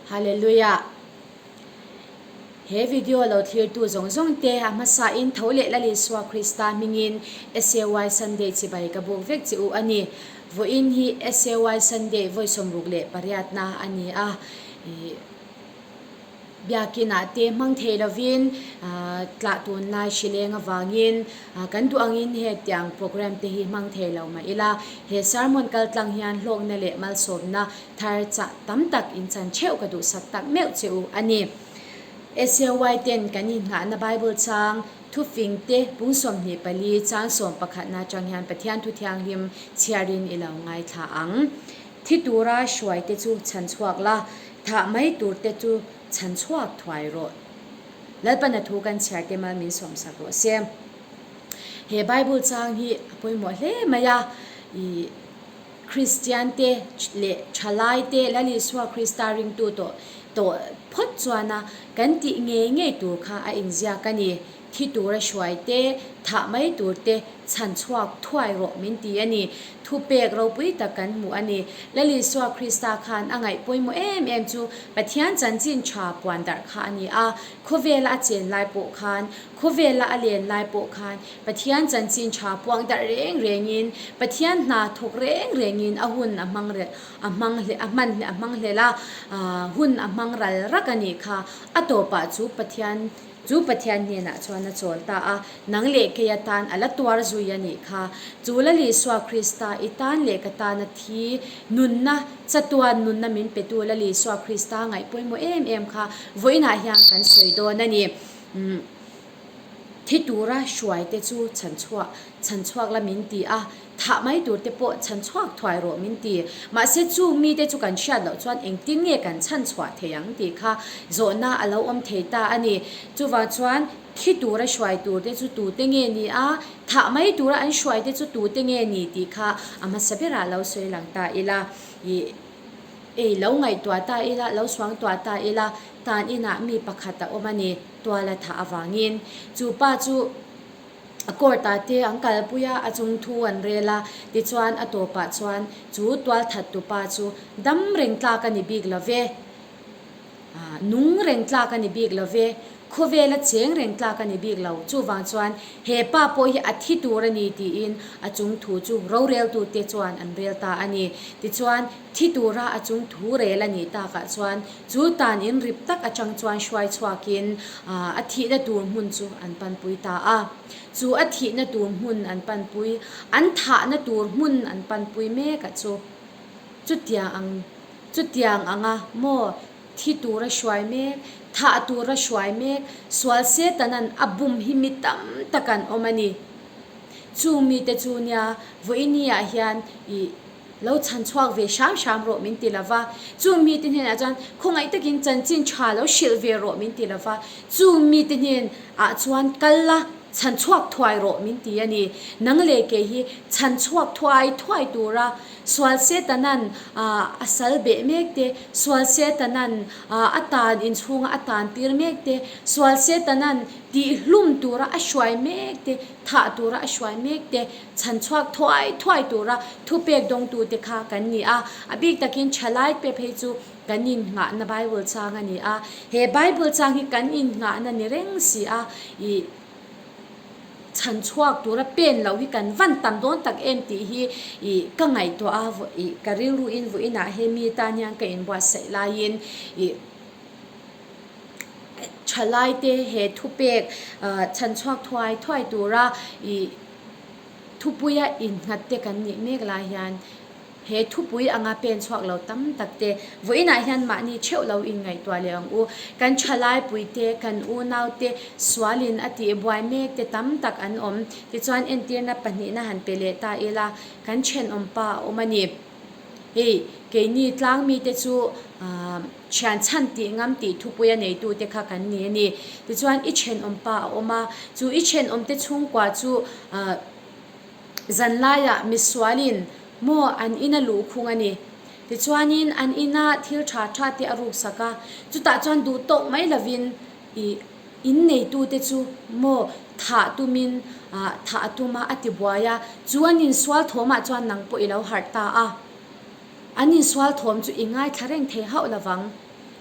Hallelujah. He video lo thlirtu zawng zawng te a hmasa in tho leh Lal Isua Krista hmingin SAY Sunday chibai ka buk vek che u a ni. Vawiin hi SAY Sunday vawi 68na a ni a. Biakinah te hmang thei lovin tlah tunlai hrileng avangin kan duh angin hetiang programme te hi hmang thei lo mah ila, he sermon kaltlang hian hlawkna leh malsawmna thar chah tam tak in chan theuh ka duhsak tak meuh che u a ni. SAY ten kan inngahna Bible chang thufing te pung 24 chang sawmpakhatna atang hian Pathian thu thianghlim chhiarin i lo ngaithla ang. Thi tura hruai te chu chhan chhuak la, thah mai tur te chu chhan chhuak thuai rawh. Lalpana thu kan chhiar te mal min sawmsak rawh se. He Bible chang hi a pawimawh hle mai a, i Kristian te leh thalai te Lal Isua Krista ringtu tawh tawh phawt chuana kan tih ngei ngei tur kha a inziak a ni. Thi tura hruai te, thah mai tur te chhan chhuak thuai rawh min ti a ni. Thupek ropui tak kan hmu a ni. Lal Isua Krista khan a ngaih pawimawh em em chu Pathian chanchin tha puan darh kha a ni a. Khawvela a chen lai pawh khan, khawvela a len lai pawh khan Pathian chanchin tha puang darh reng rengin, Pathian hna thawk reng rengin a hun a hmang a hmang a hman a hmang hlel a, hun a hmang ral rak a nih kha. A tawpah chu Pathian Chu Pathian hnenah chuan a chawl ta a, Nang leh kei atan a la tuar zui a nih kha. Chu Lal Isua Krista, i tan leh ka tana thi nunna, chatuan nunna min petu Lal Isua Krista ngaih pawimawh em em kha vawiinah hian kan sawi dawn a ni. Thi tura hruai te chu chhanchhuah, chhanchhuak la min ti a, Thah mai tur te pawh chhan chhuak thuai rawh min ti. Mahse chu mite chu kan hriat loh chuan engtin nge kan chhan chhuah thei ang tih kha zawhna a lo awm thei ta a ni. Chuvang chuan thi tura hruai tur te chu tute nge ni a, thah mai tura an hruai te chu tute nge ni tih kha a hmasa berah lo sawi lang ta ila. Ih ei lo ngaihtuah ta ila, lo suangtuah ta ila, tan inah mi pakhat a awm a ni, tual a thah avangin. Chu pa chu. A court ah te an kalpui a, a chung thu an rel a, tichuan a tawpah chuan chu tualthat tupa chu dam reng tlak a ni bik lo ve, nung reng tlak a ni bik lo ve, khawvela cheng reng tlak a ni bik lo, chuvang chuan he pa pawh hi a thi tur a ni tiin a chung thu chu roreltute chuan an rel ta a ni. Tichuan thi tura a chung thu rel a nih takah chuan Chu tan in rip tak atang chuan hruai chhuakin a thihna tur hmun chu an panpui ta a. Chu a thihna tur hmun an panpui, an thahna tur hmun an panpui mek a chu. Chutiang ang, chutiang anga maw thi tura hruai mek, thah tura hruai mek, sual Setanan a bum hi mi tam tak an awm a ni. Chung mite chu nia vawiini ah hian ih. Lo chhan chhuak ve hram hram rawh min ti lova, chung mite hnenah chuan khawngaih takin chanchin tha lo hrilh ve rawh min ti lova, chung mite hnen ah chuan kal la chhan chhuak thuai rawh min ti a ni. Nang leh kei hi chhan chhuak thuai thuai tura sual Setanan a sal beh mek te, sual Setanan a tan inchhunga a tan tir mek te, sual Setanan tihhlum tura a hruai mek te, thah tura a hruai mek te, Chhan chhuak thuai thuai tura thupek dawngtute kha kan ni a, a bik takin thalai pe phei chu kan innghahna Bible chang a ni a. He Bible chang hi kan innghahna ni reng si a, ih chhan chhuak tura pen loh hi kan van tam dawn tak em tih hi ih ka ngaihtuah a, ih ka rilruin vawiinah he mi tan hian ka inbuatsaih laiin ih thalaite he thupek chhan chhuak thuai thuai tura ih Thupuia innghat te kan nih mek lai hian he thupui anga pen chhuak lo tam tak te vawiinah hian mahni theuh lo inngaihtuah leh ang u. Kan thalaipui te, kan unau te sualin a tih buai mek te tam tak an awm. Tichuan entirna pahnihna han pe leh ta ila, kan thenawm pa a awm a ni. Hei, keini tlangmite chu thian chhan tih ngam tih thupuia neitute kha kan ni a ni. Tichuan i thenawm pa a awm a, chu i thenawmte chhungkua chu zanlaiah misualin maw an ina luhkhung a ni. Tichuanin an ina thil tha tha te a ruksak a, chutah chuan duh tawk mai lovin i in neitute chu maw thah tumin thah a tum a, a ti buai a, chu an insual thawmah chuan nang pawh i lo harh ta a. An insual thawm chu i ngaithla reng thei hauh lovang.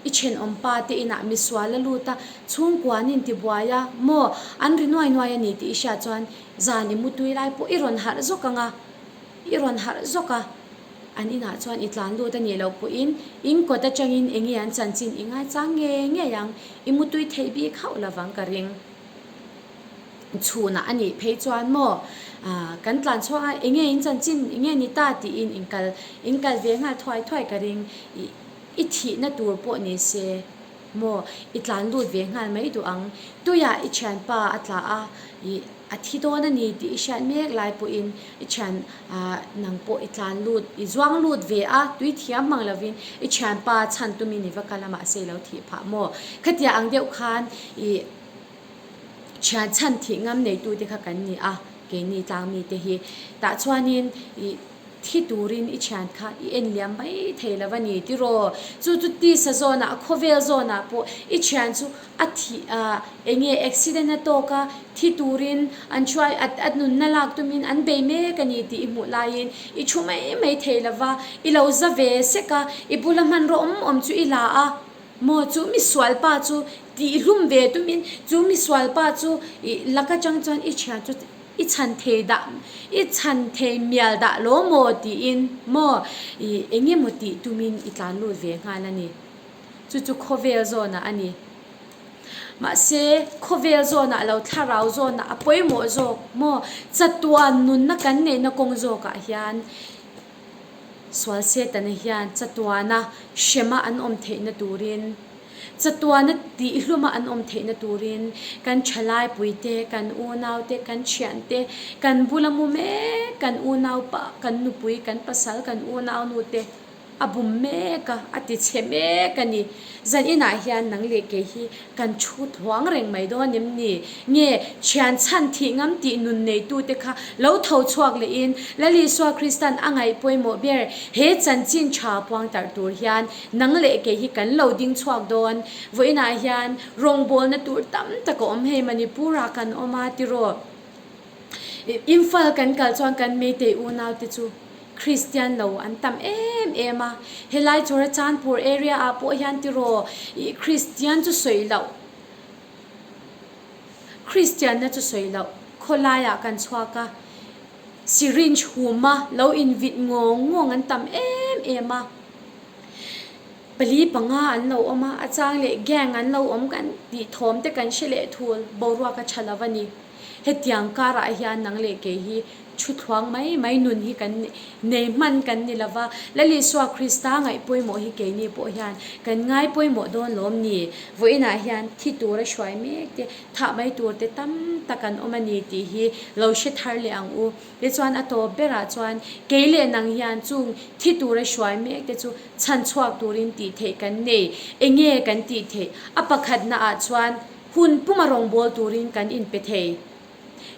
I thenawm pa te inah misual a lut a, chhungkua an intibuai a, maw an ri nuai nuai a ni tih i hriat chuan zan i mutui lai pawh i rawn harh zawk ang a, i rawn harh zawk a. An inah chuan i tlan lut a nih loh pawhin in kawt atangin eng nge an chanchin i ngaichang ngei ngei ang, i mutui theih bik hauh lovang ka ring. Chhunah a nih phei chuan maw kan tlan chhuak a, eng nge in chanchin, eng nge ni ta tiin in kal in kal ve nghal thuai thuai ka ring. I thihna tur pawh ni se maw i tlan lut ve nghal mai duh ang. Tuiah i thianpa a tla a, ih a thi dawn a ni tih i hriat mek lai pawhin i thian ah nang pawh i tlan lut i zuang lut ve a, tui thiam mang lovin i thianpa chhan tumin i va kal a mahse i lo thih phah maw. Khatia ang deuh khan ih. Thian chhan thih ngam neitute kha kan ni a, keini tlang mite hi. Tah chuanin i thi turin i thian kha i en liam mai thei lo a ni tiraw? Chu chu tisa zawnah, khawvel zawnah pawh i thian chu a thih ah eng nge accident a tawk a, thi turin an hruai a nunna lak tumin an bei mek a ni tih i hmuh laiin i thu mai mai thei lo va, i lo za ve sek a, i bula hmanraw awm awm chu i la a. Maw chu misual pa chu tihhlum ve tumin chu misual pa chu ih lak atang chuan i thian chu i chhan thei dah i chhan thei mial dah lo maw tiin maw ih eng emaw tih tumin i tlan lut ve nghal a ni. Chu chu khawvel zawnah a ni. Mahse khawvel zawnah lo thlarau zawnah a pawimawh zawk maw chatuan nunna kan neihna kawng zawkah hian Sual Setana hian chatuana hrema an awm theihna turin, chatuana tihhluma an awm theihna turin kan thalaipuite, kan unaute, kan thiante, kan bula mu mek, kan unaupa, kan nupui, kan pasal, kan unaunute a bum mek a, a ti chhe mek a ni. Zan inah hian nang leh kei hi kan thu thuang reng mai dawn em ni? Nge thian chhan thih ngam tih nun neitute kha lo tho chhuak lehin Lal Isua Kristan a ngaih pawimawh ber he chanchin tha puang tarh tur hian nang leh kei hi kan lo ding chhuak dawn. Vawiinah hian rawngbawlna tur tam tak a awm hei Manipur-ah kan awm a tiraw? Imphal kan kal chuan kan Meitei unaute chu Kristian lo an tam em em a, helai Churachandpur area ah pawh hian tiraw ih Kristian chu sawi loh, Kristianna chu sawi loh khawlai ah kan chhuak a, syringe hum a lo invit ngawng ngawng an tam em em a, pali panga an lo awm a, a chang leh gang an lo awm kan tih thawm te kan hre leh thul boruak a tha lo a ni. Hetiang karah hian nang leh kei hi thu thluang mai mai nun hi kan nei hman kan ni lova, Lal Isua Krista ngaih pawimawh hi keini pawh hian kan ngai pawimawh dawn lawm ni? Vawiinah hian thi tura hruai mek te, thah mai tur te tam tak an awm a ni tih hi lo hre thar leh ang u. Tichuan a tawp berah chuan kei leh nang hian chung thi tura hruai mek te chu chhan chhuak turin tih theih kan nei. Enge kan tih theih? A pakhatnaah chuan Hun puma rawngbâwl tûrin kan inpe thei.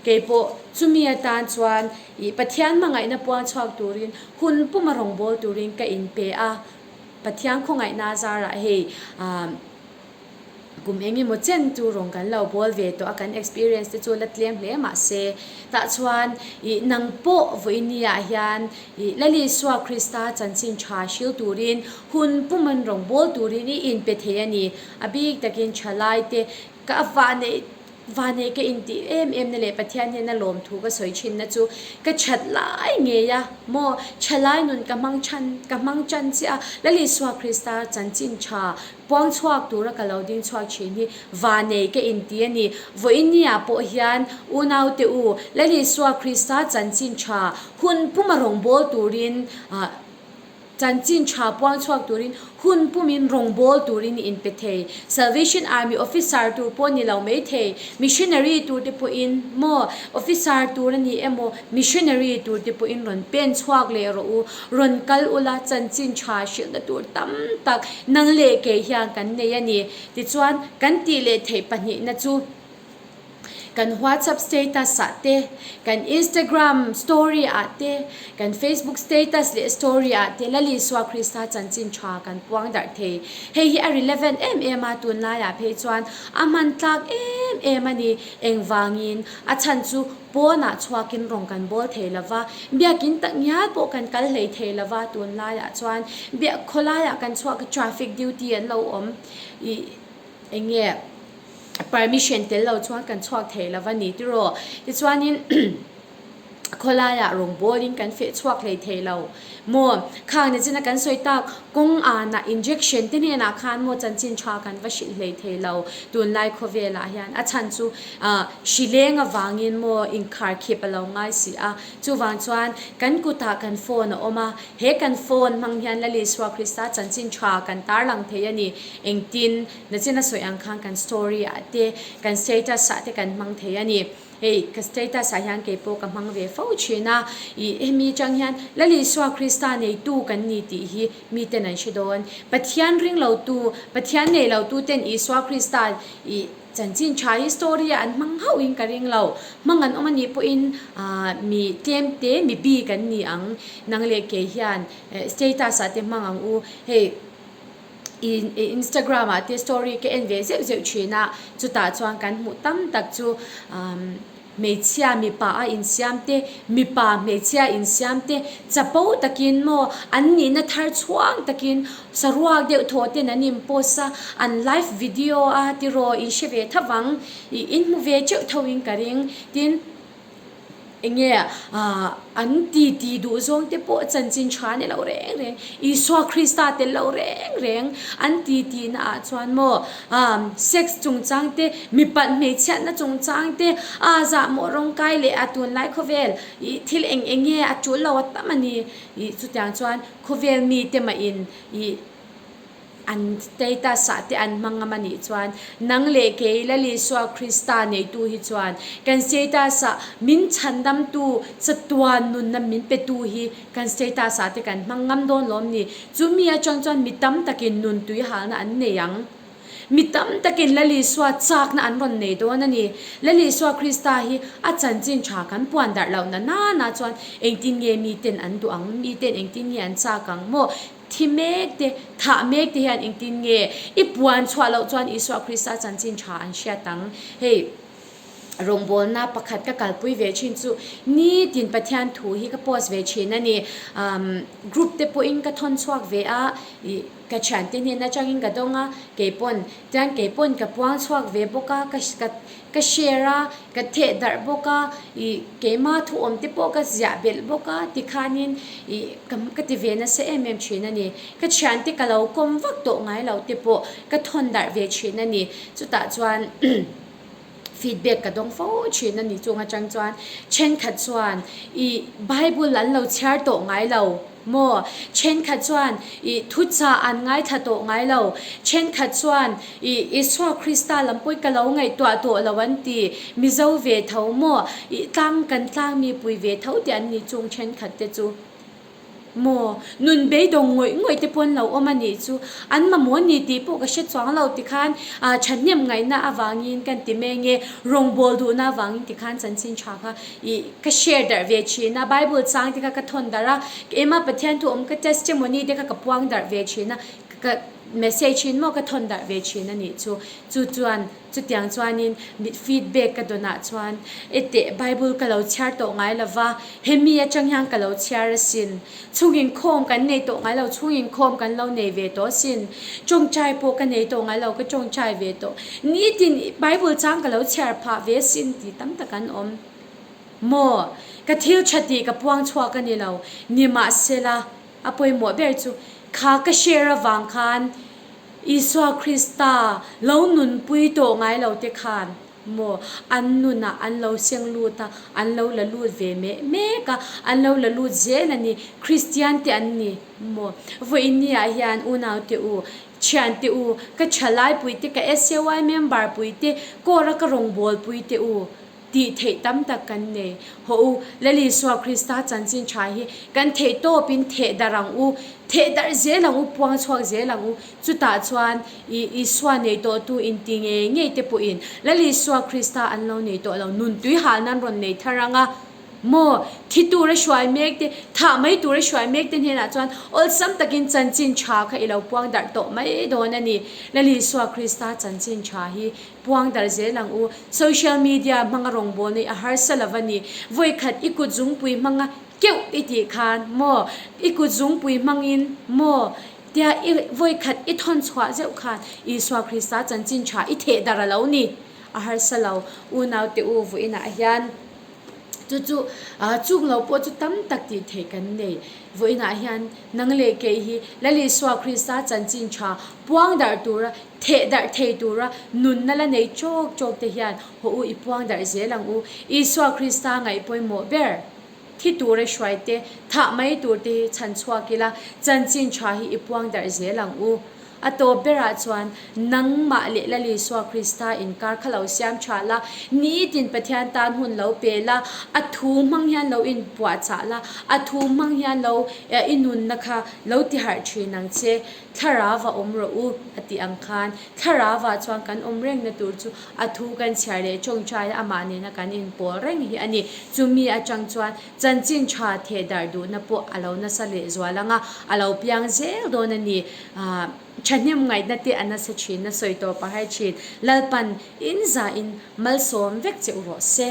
Kei pawh chumi atân chuan ih Pathian hmangaihna puang chhuak tûrin hun puma rawngbâwl tûrin ka inpe a. Pathian khawngaihna zârah hei ah kum eng emaw chen chu rawng kan lo bâwl ve tawh a, kan experience te chu la tlêm hle mah se. Tah chuan ih nang pawh vawinia hian ih Lal Isua Krista chanchin ṭha hril tûrin hun puman rawngbâwl tûrin i inpe thei a ni. A bik takin thalaite ka vanei vanei ka intih em em na leh Pathian hian a lawmthu ka sawi thin na chu ka that lai ngei a maw thalai nun ka hmang than ka hmang tan chiah a Lal Isua Krista chanchin tha puang chhuak tura ka lo ding chhuak thin hi vanei ka inti a ni. Vawinia pawh hian unaute u Lal Isua Krista chanchin tha hun puma rawngbâwl turin ah Chanchin tha puang chhuak turin hun pumin rawngbâwl turin i inpe thei. Salvation Army officer tur pawh ni lo mai thei, missionary tur te pawhin maw officer tur a ni emaw missionary tur te pawhin rawn pen chhuak leh rawh u, rawn kal ula chanchin tha hrilhna tur tam tak nang leh kei hian kan nei a ni. Tichuan, kan tih leh theih pahnihna chu. Kan WhatsApp status ah te, kan Instagram story ah te, kan Facebook status leh story ah te Lal Isua Krista chanchin tha kan puang darh thei. Hei hi a relevant em em a, tunlaiah phei chuan a hman tlak em em a ni. Engvangin? A chhan chu pawnah chhuakin rawng kan bawl thei lo va, biakin tak ngial pawh kan kal hlei thei lo va, tunlaiah chuan biak khawlaiah kan chhuak a traffic duty an lo awm ih eng nge permission tel lo chuan kan chhuak thei lo va ni tiraw? Tichuanin. Khawlaiah rawngbawlin kan feh chhuak hlei thei lo maw? Khang nichina kan sawi tak kawng anah injection te hnenah khan maw chanchin tha kan va hrilh hlei thei lo tunlai khawvelah hian a chhan chu hri leng avangin maw inkharkhip a lo ngai si a. Chuvang chuan kan kutah kan phone a awm a, he kan phone hmang hian Lal Isua Krista chanchin tha kan tarlang thei a ni. Engtin nichina sawi ang khan kan story ah te kan status ah te kan hmang thei a ni. Hei ka status ah hian kei pawh ka hmang ve fo thin a, ih hemi atang hian Lal Isua Krista neitu kan ni tih hi miten an hre dawn. Pathian ring lo tu, Pathian nei lo tu ten Isua Krista ih chanchin tha hi story ah an hmang hauh in ka ring lo. Hmang an awm anih pawhin ah mi tlem te mi bik an ni ang. Nang leh kei hian status ah te hmang ang u. Hei. Instagram ah te story ka en ve zeuh zeuh thin a, chutah chuan kan hmuh tam tak chu hmeichhia mipa a insiam te, mipa hmeichhia insiam te chapo takin maw an nihna thar chhuang takin saruak deuh thaw ten an in post a, an live video a tiraw in hre ve tho vang ih in hmu ve teuh tho in ka ring tin. Enge an ti ti duh zawng te pawh chanchin tha ni lo reng reng, Isua Krista tel lo reng reng an ti ti na ah chuan maw sex chungchang te, mipat hmeichhiatna chungchang te, a zahmawh rawngkai leh a tunlai khawvel ih thil eng eng nge a tul lo a tam a ni ih chutiang chuan khawvel mi te mah in ih An status ah te an hmang ngam a nih chuan nang leh kei Lal Isua Krista neitu hi chuan kan status ah min chhandamtu chatuan nunna min petu hi kan status ah te kan hmang ngam dawn lawm ni? Chumi atang chuan mi tam takin nun tui halna an nei ang. Mi tam takin Lal Isua chakna an rawn nei dawn a ni. Lal Isua Krista hi a chanchin tha kan puan darh loh na nana chuan engtin nge miten an duh ang? Miten engtin nge an chak ang maw? Thi mek te, thah mek te hian engtin nge i puan chhuah loh chuan Isua Krista chanchin tha an hriat ang? Hei rawngbawlna pakhat ka kalpui ve thin chu nitin Pathian thu hi ka post ve thin a ni. Umm group te pawhin ka thawn chhuak ve a, ih ka thiante hnen atangin ka dawng a, keipawn tiang keipawn ka puang chhuak ve bawk a, ka ka Ka share a, ka theh darh bawk a, ih keima thu awm te pawh ka ziah belh bawk a tikhanin ih ka ka ti ve nasa em em thin a ni. Ka thiante ka lo kawm vak tawh ngai lo te pawh ka thawn darh ve thin a ni. Chutah chuan feedback ka dawng fo thin a ni chung atang chuan thenkhat chuan ih Bible an lo chhiar tawh ngai lo. Maw? Thenkhat chuan i thuchah an ngaithla tawh ngai lo. Thenkhat chuan i Isua Krista lam pawhin ka lo ngaihtuah tawh lo an ti. Mizo ve tho maw? I tlang kan tlang mi pui ve tho tih an ni chung thenkhat te chu. Maw? Nun beidawng ngawih ngawih te pawn lo awm a nih chu. An mamawh ni tih pawh ka hre chuang lo tikhan thahnem ngaihna avangin kan ti mai nge rawngbawl duhna avangin tikhan chanchin tha kha Ih ka share darh ve thin a, Bible chang te kha ka thawn darh a, keimah Pathian thu awm ka testimony te kha ka puang darh ve thin a, ka message in maw ka thawn darh ve thin a nih chu. Chu chuan chutiang chuanin mit feedback ka dawn ah chuan e teh Bible ka lo chhiar tawh ngai lo va, hemi atang hian ka lo chhiar asin. Chhung inkhawm kan nei tawh ngai lo, chhung inkhawm kan lo nei ve tawh asin. Tawngtai pawh ka nei tawh ngai lo, ka tawngtai ve tawh. Nitin Bible chang ka lo chhiar phah ve asin tih tam tak an awm. Maw? Ka thil tha tih ka puang chhuak a ni lo. Nimahsela, a pawimawh ber chu kha ka share avang khan Isua Krista lo nunpui tawh ngai lo te khan Maw? An nunah an lo seng lut a, an lo la lut ve meh mek a, an lo la lut zel a ni. Kristian te an ni maw? Vawiin ah hian unau te u, thian te u, ka thalai pui te, ka SAY member pui te, Kawra ka rawngbawl pui te u, tih theih tam tak kan nei. Hawh u, Lal Isua Krista chanchin tha hi kan theih tawpin theh darh ang u, theh darh zel ang u, puang chhuak zel ang u. Chutah chuan i Isua nei tawhtu inti ngei ngei te pawhin Lal Isua Krista an lo nei tawh lo, nun tui hal nan rawn nei thar ang a. Maw, thi tura hruai mek te, thah mai tura hruai mek te hnenah chuan awlsam takin chanchin tha kha i lo puang darh tawh mai dawn a ni. Lal Isua Krista chanchin tha hi puang darh zel ang u. Social media hmanga rawngbawlna i a harsa lo a ni. Vawikhat i kut zungpui hmanga keuh i tih khan maw, i kut zungpui hmangin maw tia i vawikhat i thawn chhuah zeuh khan Isua Krista chanchin tha i theh darh a lo ni. A harsa lo. Unaute u vawiinah hian. Chu chu chung lo pawh chu tam tak tih theih kan nei. Vawiinah hian nang leh kei hi Lal Isua Krista chanchin tha puang darh tura, theh darh thei tura nunna la nei chawk chawk te hian haw u i puang darh zel ang u. Isua Krista ngaih pawimawh ber thi tura hruai te, thah mai tur te hi chhan chhuak ila chanchin tha hi i puang darh zel ang u. A tawp berah chuan, nangmah leh Lal Isua Krista inkar kha lo siam tha la, nitin Pathian tan hun lo pe la, a thu hmang hian lo inpuahchah la, a thu hmang hian lo i nunna kha lo tiharh thin ang che, Thlarauva awm rawh u, a tih ang khan. Thlarauva chuan kan awm rengna tur chu a thu kan chhiar leh tawngtai a, amah nena kan inpawl reng hi a ni. Chumi atang chuan chanchin tha theh darh duhna pawh a lo nasa lehzual ang a, a lo piang zel dawn a ni. Ahh thahnem ngaihna te a nasa thin, a sawi tawp a har thin. Lalpan in zahin malsawm vek che u rawh se.